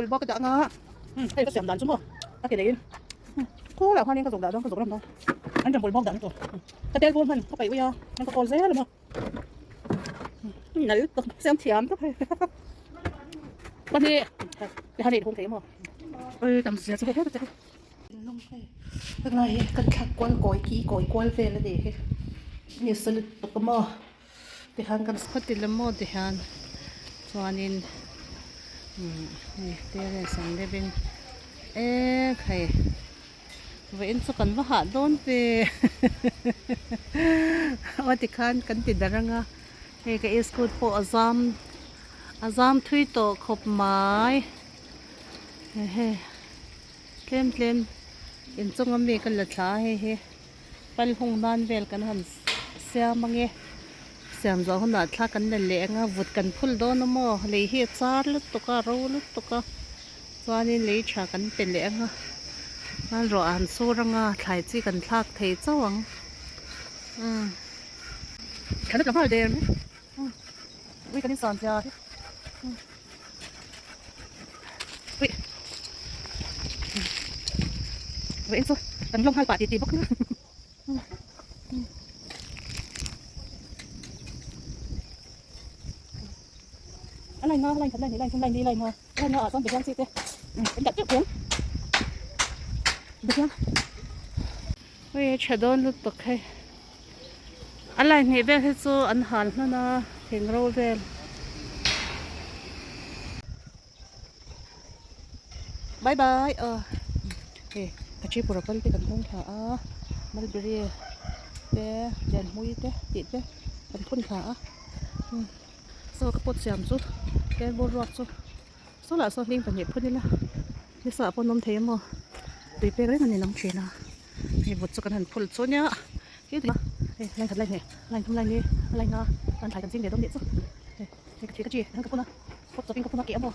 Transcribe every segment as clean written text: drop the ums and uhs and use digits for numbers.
Bawk ka dah anga hei ka siam dan chu maw a ke neiin khulah khuanin ka zuk dah dawn ka zuk ram dawn an rawn bawlhbawk dan tur ka tel bur hman ka paih ui a an ka kawl zel a maw nal tak siam thiam tak hei pahnih ti han ei thung thei maw ui tam zia chu hei hei hei helai hi ka thla kual kawi ki kawi kual vel a ni hi ni solid tuk a maw. Tihian kan khawti la maw tihian chuanin umm hei terrace ang deuhin eee hei vawiin chu kan va hah dawn ve aw tikhan kan ti darh ang a hei ka iskut pawh a zam a zam thui tawh khawp mai hehe tlem tlem inchung ami ka la thla a hei hi. Pal hung nan vel kan han siam ange siam zawh hunah thla kan la leh anga vut kan phul dawn a maw lei hi a char lutuk a ro lutuk a chuanin lei tha kan pe leh anga chuan ruah a han sur anga thlai chi kan thlak thei chauh ang umm thla la nghal der mai ui kan insan zia hi ui vậy chu kan lawng nghal pah tih tih bawk a line nga line khat line hnih line thum line li line nga line nga ah chuan behliang chi te kan dah teuh thei ang behliang ui a tha dawn lutuk hei. A lai hnih vel hi chu an hal hman a thing ro vel. Bye bye aw hei ka tripura kal te kan hung thla a mulberry te lianhmui te tih te kan phun thla a saw ka pot siam chu table ruak chu sawlah saw hling pahnih phun ila nisa ah pawh an awm thei a maw tui pek reng a ni lang thin a. Hei vut chu kan han phul chu nia hei line khat line hnih line thum line li line nga an thlai kan ching ve dawn nih chu hei hei ka thi ka chi an ka phun a pot chawp in ka phun a keh a maw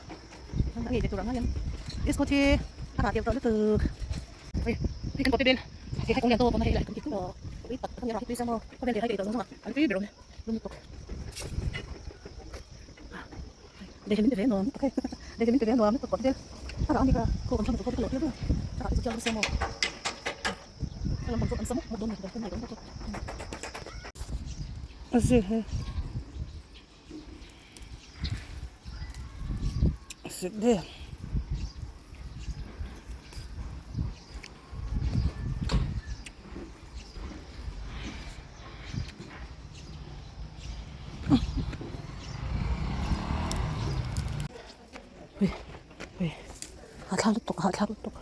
a ngei ve tur ang ngai ang iskut hi a rah tir tawh lutuk hei hei kan pawh te bel hei hai kawng lian tawp awm a hei lah kan ti tawh ui tak tak a nia rah hi tui sia maw khawvel leh hai tawh zawng zawng ah an tui ber awm e lum lutuk leh min ti ve nuam lutuk hei leh min ti ve nuam lutuk pawh te bel a rah a ni kha khaw kan thlang tur khaw te ka lawh tir ber a rah te chu chiang sia maw. Hahthlak lutuk hahthlak lutuk.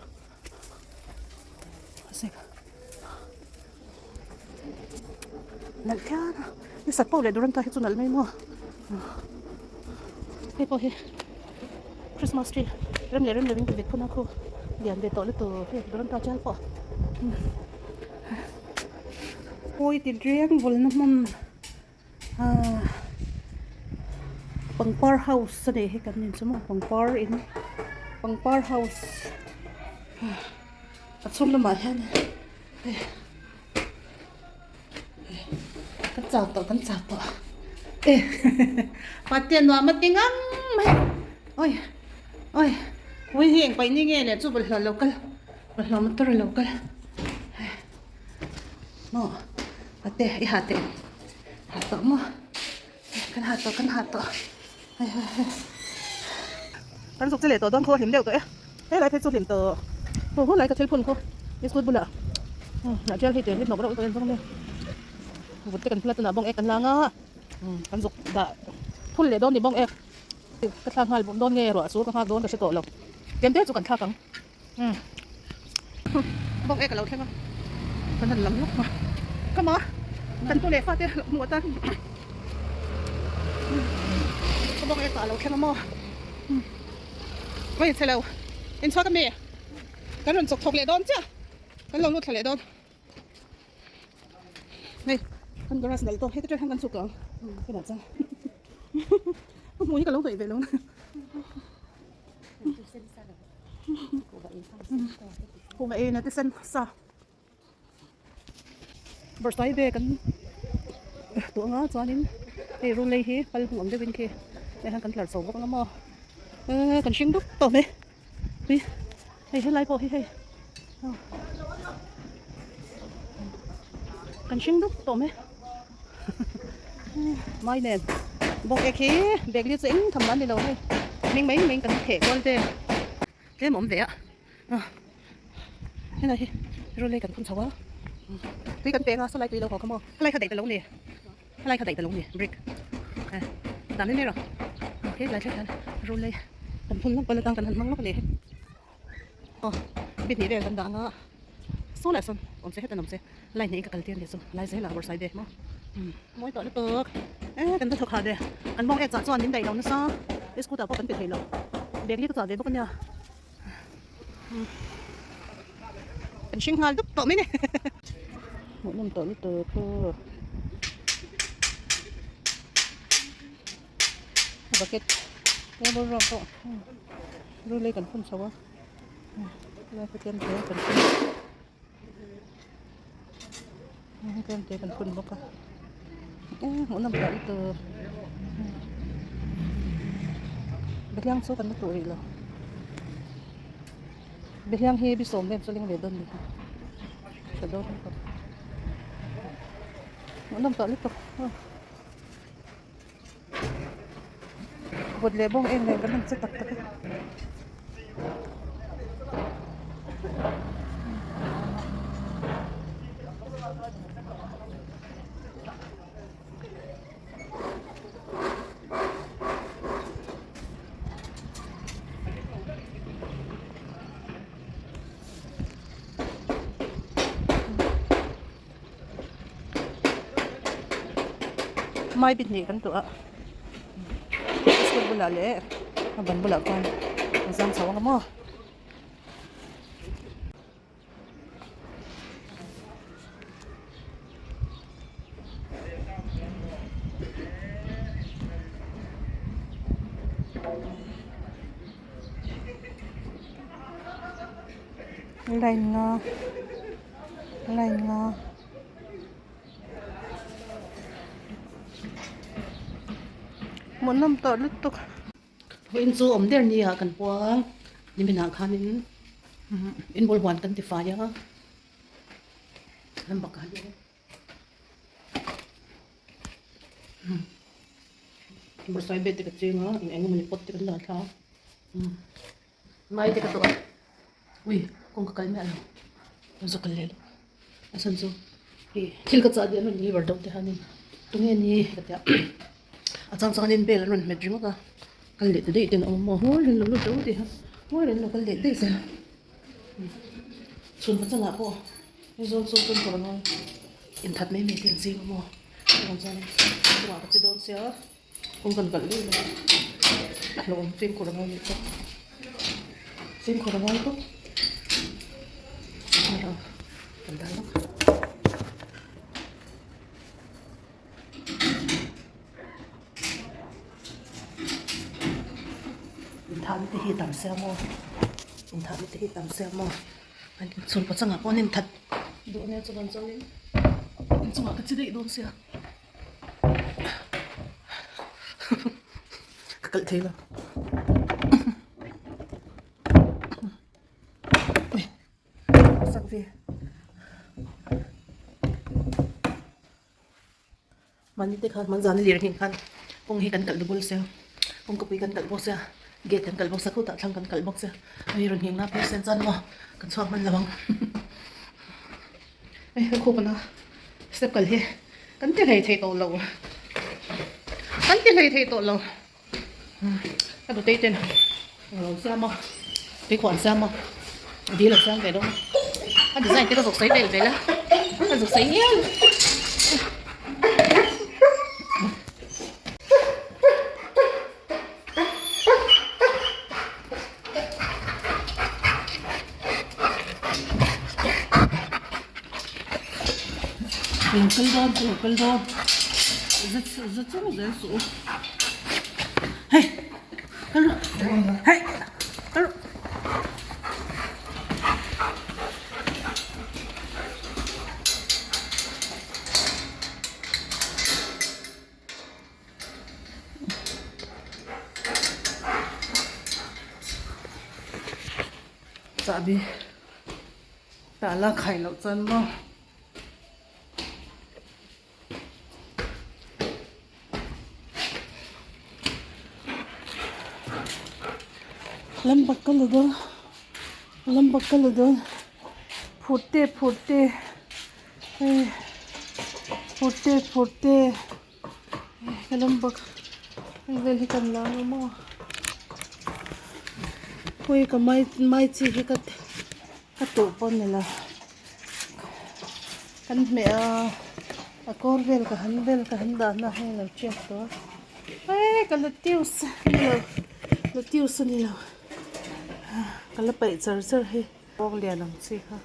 Nalh phian a ni sat pawh leh Duranta hi chu nalh mai maw hei pawh hi Christmas tree rem leh rem lovin ka vit phun a khu lian ve tawh lutuk hei Duranta chial pawh pawi ti reng vawlna hmun ah pangpar house a nih hi kan in chu maw pangpar in pangpar house a chhung lamah hian hei kan chau tawh kan chau tawh e pate nuam a ti ngang mai awi awi ui hi eng paih ni nge le chu bawlhhlawh lo kal bawlhhlawh motor a lo kal. Maw pate i ha teh ha tawh maw kan ha tawh kan ha tawh hei hei hei kan zuk che leh tawh dawn khaw a hlim deuh tawh e helai phei chu hlim tawh haw haw lai ka thil phun khaw school bulah ah tial hei te hi hnawk reuh tawh em vut te kan phul a tunah bawng ek kan la anga kan zuk dah phul leh dawn ni bawng ek ka thlak nghal dawn nge ruah chu ka nghak dawn ka hre tawh lo tlem te chu kan thlak ang. Umm bawk e ka lo thleng a kan han lam lawk a come on kan tu leh fate hmuh atan ka bawk e ka lo thleng a maw oi chhelo inchhuak ami kan rawn chawk thawk leh dawn chiah kan lo lut thla leh dawn hei kan garage nalh tawk heti tang hian kan chhuk ang tunah chuan hmuh hi ka lo hnawih ve lo na. Kuhva ei na te sen sa bawrhsai ve kan tuah anga chuanin hei rul lei hi pal hmuh ang deuhin khi hei hian kan tlar chho bawk anga maw kan hring dup tawh mai. Tui hei helai pawh hi hei kan hring dup tawh mai mai nen bawk ek hi bag li chu eng tham lah a ni lo hei hming mai mai kan theh kual vel tlem a awm ve a helai hi rul hi kan phun chho a tui kan peng a sawlai tui lo haw kha maw helai kha daih ta lo ni. Helai kha daih ta lo ni brick eh dan em em a he tlai thleng hian rul hi kan phun lawk pawh atang kan han hmang lawk a ni aw bit hnih vel kan dah anga saw leh sawn awm se heta awm se line hnih in ka kal tir a nih chu lai zel ah bawrhsai ve maw umm mawi tawh lutuk e kan va thawk hah ve kan bawng ek chah chuan min daih lo nasa scooter pawh kan pe thei lo bag li ka chah ve bawk a nia umm kan hring nghal dup tawh mai ni hmuhnawm tawh lutuk khu. Bucket table ruak pawh rul hi kan phun chho a helai pawh tlem te kan phun tlem te kan phun bawk a hmuhnawm tawh lutuk behliang chu kan la tuh rih lo behliang hi bisawm vel chu ling ve dawn a ni tha dawn lutuk hmuhnawm tawh lutuk. Vawt leh bawng em nen kan han che tak tak a. Mai bi hnih kan tuah a school bulah leh a ban bulah khuan a zam chho ang maw. Line nga line nga hmuhnawm tawh lutuk vawiin chu awm der nia kan puang niminah khanin inbul huan kan ti fai a lam bakah hian bawrhsawia bed te ka cheng a eng eng emawni pot te kan dah thla a. Mai te ka tawh a ui kawng ka kal miah lo ka zu kal leh lo a chhan chu hei thil ka chah duh an rawn deliver deuh te hianin tunge ni ka tia a chang chuanin bell an rawn hmet ringawt a kal leh ta daih ten a awm a ngawi reng lo lut deuh tih kha ngawi reng lo kal leh daih zel chhun pachangah pawh Aizawl chu kan kawr angai inthat mai mai te an zing a maw chuvang chuanin chungah ka che dawn sia. Kawng kan kalh daih mai a hlauhawm fimkhur a ngai leh bawk fimkhur a ngai bawk kan dal bawk inthahna te hi tam sia maw inthahna te hi tam sia maw chhun pachangah pawh an inthat duh ania chuan chuanin inchungah ka chi daih dawn sia. Ka kalh thei lo ui sak ve mahni te khan hman zan a lir hnih khan kawng hi kan kalh double sia kawngkapui kan kalh bawk sia gate kan kalh bawk sia khutah thlang kan kalh bawk sia hei rawn ngheng na phei sen chuan maw kan chhuak hman lo ang. Hei ka khup ana step kal hi kan ti hlei thei tawh lo kan ti hlei thei tawh lo ka nutei ten a lo siam a tuikhuah an siam a dil an siam ve dawn a design te ka zuk sawi vel vel a ka zuk sawi ngial. Lo kal dawn lo kal dawn za za chung zel suh u hei kal rawh hei kal rawh. Chahbi tah la khai loh chuan maw. Lambak ka la dawn lambak ka la dawn phur te phur te hei phur te phur te hei lambak hei vel hi kan la ang maw pawih ka mai mai chi hi ka ka tuh pawh ni lo. Kan hmeh a a kawr vel ka han vel ka han dahna hei a lo tiak tawh a eh ka lettuce a ni lo lettuce a ni lo ka la paih char char hei kawng lian ang chi kha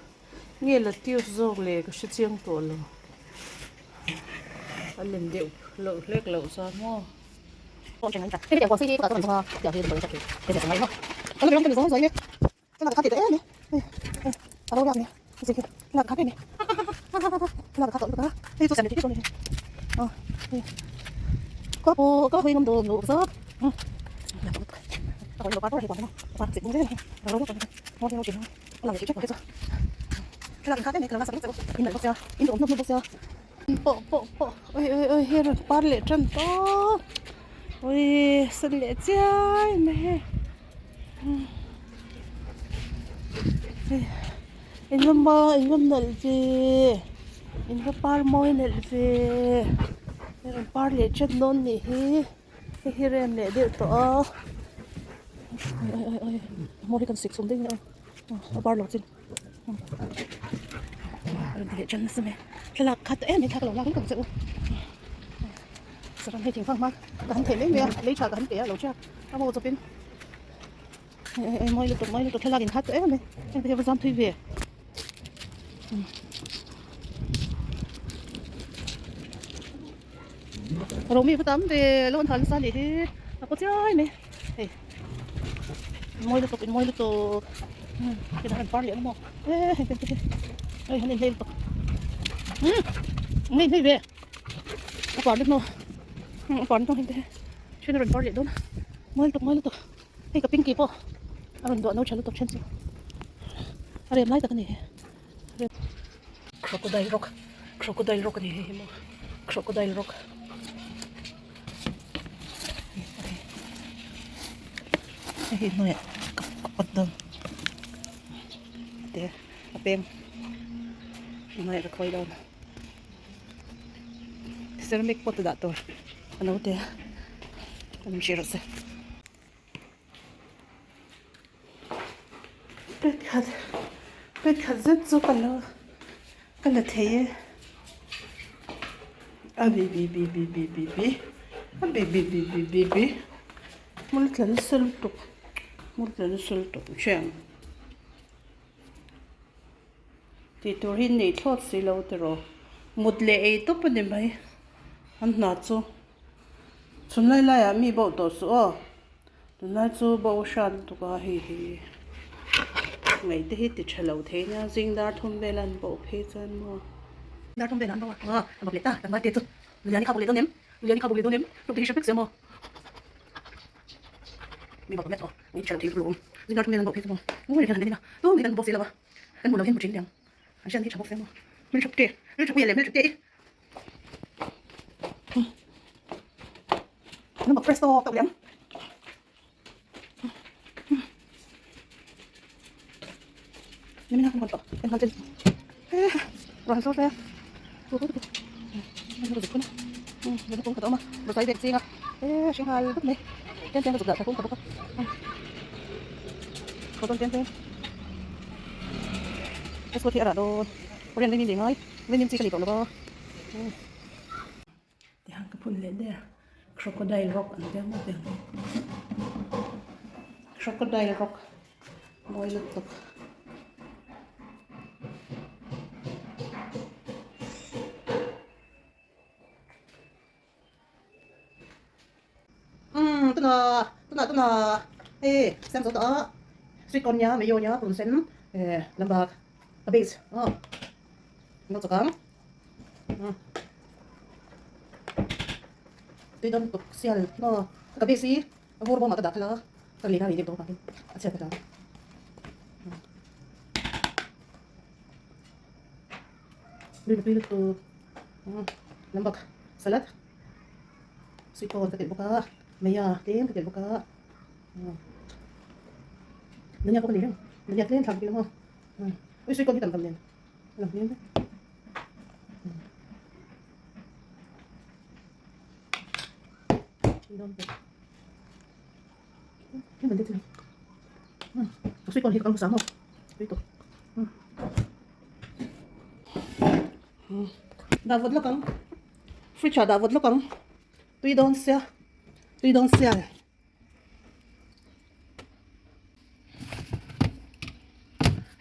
nge lettuce zawk leh ka hre chiang tawh lo a lem deuh loh hlek loh chuan maw. Pawh pawh pawh oi oi oi hei rawn par leh tan tawp oi san leh chiai mai hei in va mawi in va nalh ve in va par mawi nalh ve hei rawn par leh tan dawn nih hi hei hi rem leh deuh tawh a oi oi oi oi hmawr hi kan sik chhum daih mai a a par lo chin. Rawn ti leh ṭan nasa mai thlalak khat em mai thla ka lo lak lutuk che u saron hei thingfang hma ka han theih mai mai a lei ṭha ka han pe a lo ṭhiak a maw chawpin hei hei mawi lutuk mawi lutuk thlalak in khat tawh em mai heng te hi a va zam thui ve Romi va tam ve lo an hal nasa anih hi a paw chiai mai hei mawi lutuk in mawi lutuk tinah an par leh ang maw e hei te hi hei han inhlei lutuk umm an inhlei ve a par na hnu a par na hnu hei te hi then a rawn par leh dawn mawi lutuk mawi lutuk hei ka pinky pawh a rawn duah no tha lutuk then chu a rem lai tak a ni hi. Crocodile rock crocodile rock a ni hei hi maw crocodile rock hei hi hnuaiah ka pawt dawn te a peng hnuaiah ka khawi dawn ceramic pot a dah tur a lo te a min hrilh rawh se. Plate khat plate khat zet chu ka lo ka la thei e a bi bi bi bi bi bi bi a bi bi bi bi bi bi hmul tla nasa lutuk hmul tla nasa lutuk hriang tih tur hi nei thlawt si lo tiraw mut leh ei tawp a ni mai an hna chu. Chhun lai laiah mi bauh tawh suh aw tunlai chu bo hran lutuk a hei hi ngaih te hi ti tha lo thei nia zing dar thum vel an bauh phei chuan maw. Dar thum velah an bauh a aw a bawk leh ta kan vai te chu Luliani kha bawk leh dawn em Luliani kha bawk leh dawn em hlawk te hi hre vek sia maw mi bauh tawh mek aw ngaih ti tha lo thei lutuk lo awm zing dar thum vel an bauh phei chu maw ngawi reng hian han en ila tu mai kan hmu bawk si lo a kan hmuh loh hian hmu thin liang an hriat hi tha bawk sia maw hmeltha te hmeltha puia leh hmeltha te i. Nó bật presto tao lắm. Nên mình không còn em còn trên. Rồi số xe. Nó cũng có mà. Rồi xoay đẹp xinh à. Sinh hai bức này. Tên tên cái cũng có bức. Có con tên tên. Cái số thì ở đó. Có đèn lên đi ngay. Lên những chi cái gì đó. Tihian ka phun leh der crocodile rock ang deuh maw tiang hi crocodile rock mawi lutuk. Umm tunah tunah tunah hei siam zo tawh a sweet corn nia mayo nia purun sen eh lambak a base aw an lo chawk ang. Tui dawn tuk sial maw ka base hi a vur bawm ah ka dah khala ka lei na rei deuh tawh avangin a chhiat ka hlau. Rin tui lutuk lambak salad sweet corn ka telh bawk a maya tlem ka telh bawk a dhania pawh ka nei reng dhania tlem thlak bawk ila maw ui sweet corn hi tam tam nen a lang hmel vek. Sweet corn hi ka kal hmasa maw tui tawh. Dah vawt lawk ang fridge ah dah vawt lawk ang tui dawn sia tui dawn sia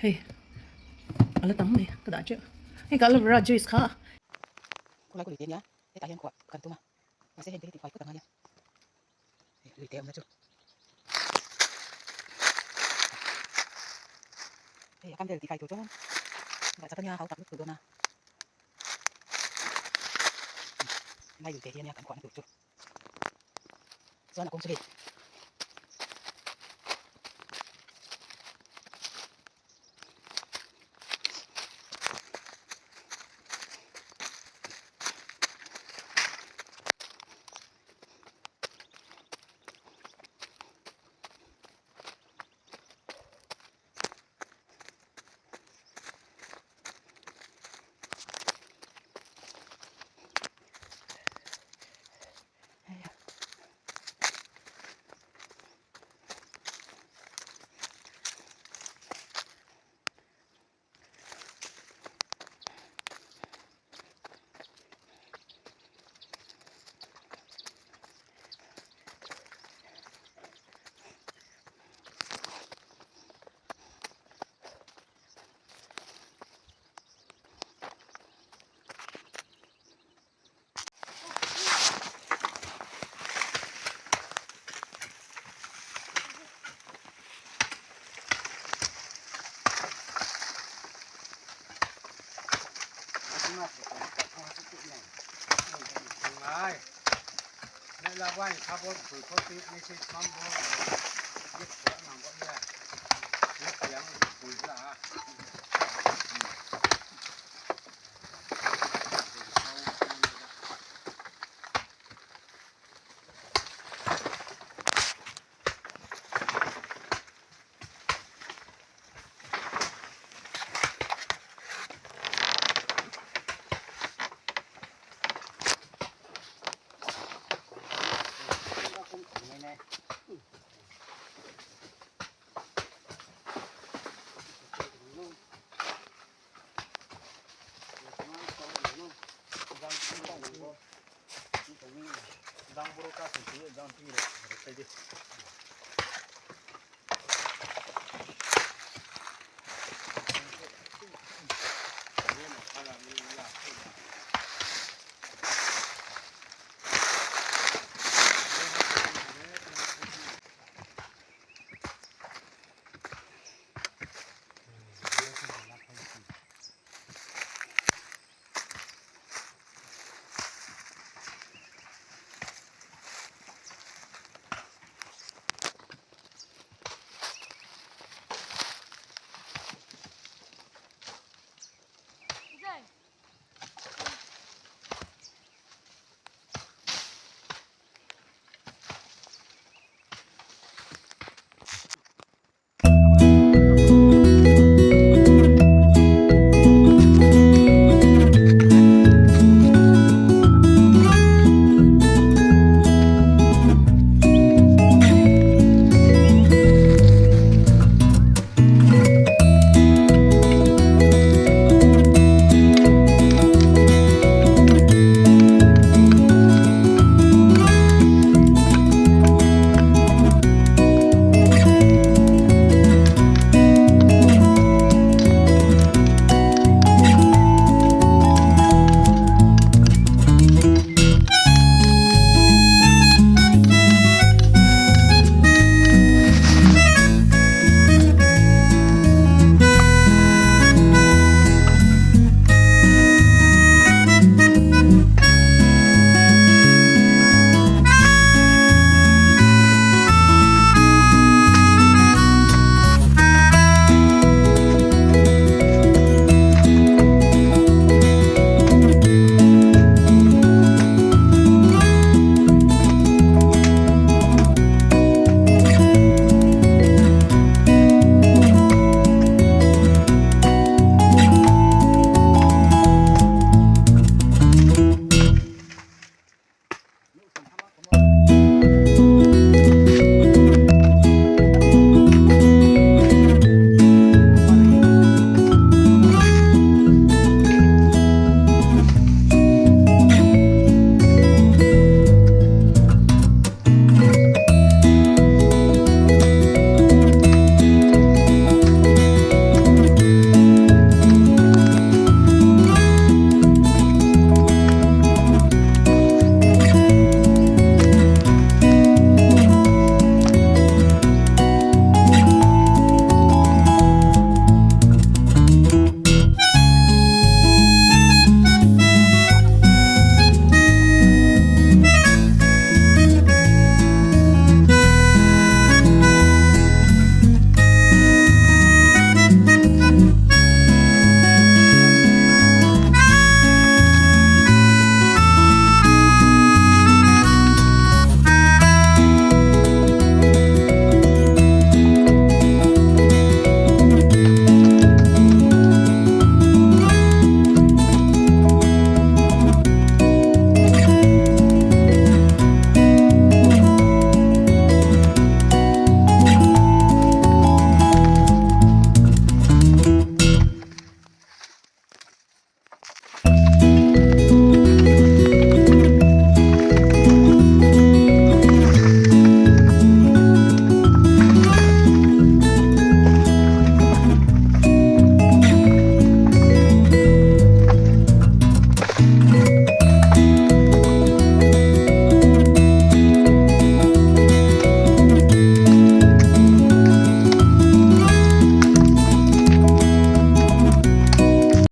hei a la tam mai ka dah teuh hei ka aloe vera juice kha. Khawlai kaw luite ania hetah hian khuah kan tum a mahse heng te hi tihfai phawt ang a nia hei luite awmna chu hei a kam vel tihfai tur chuan dah chak ania hau tak lutuk dawn a helai luite hi ania kan khuahna tur chu chuan a kawng chu hei.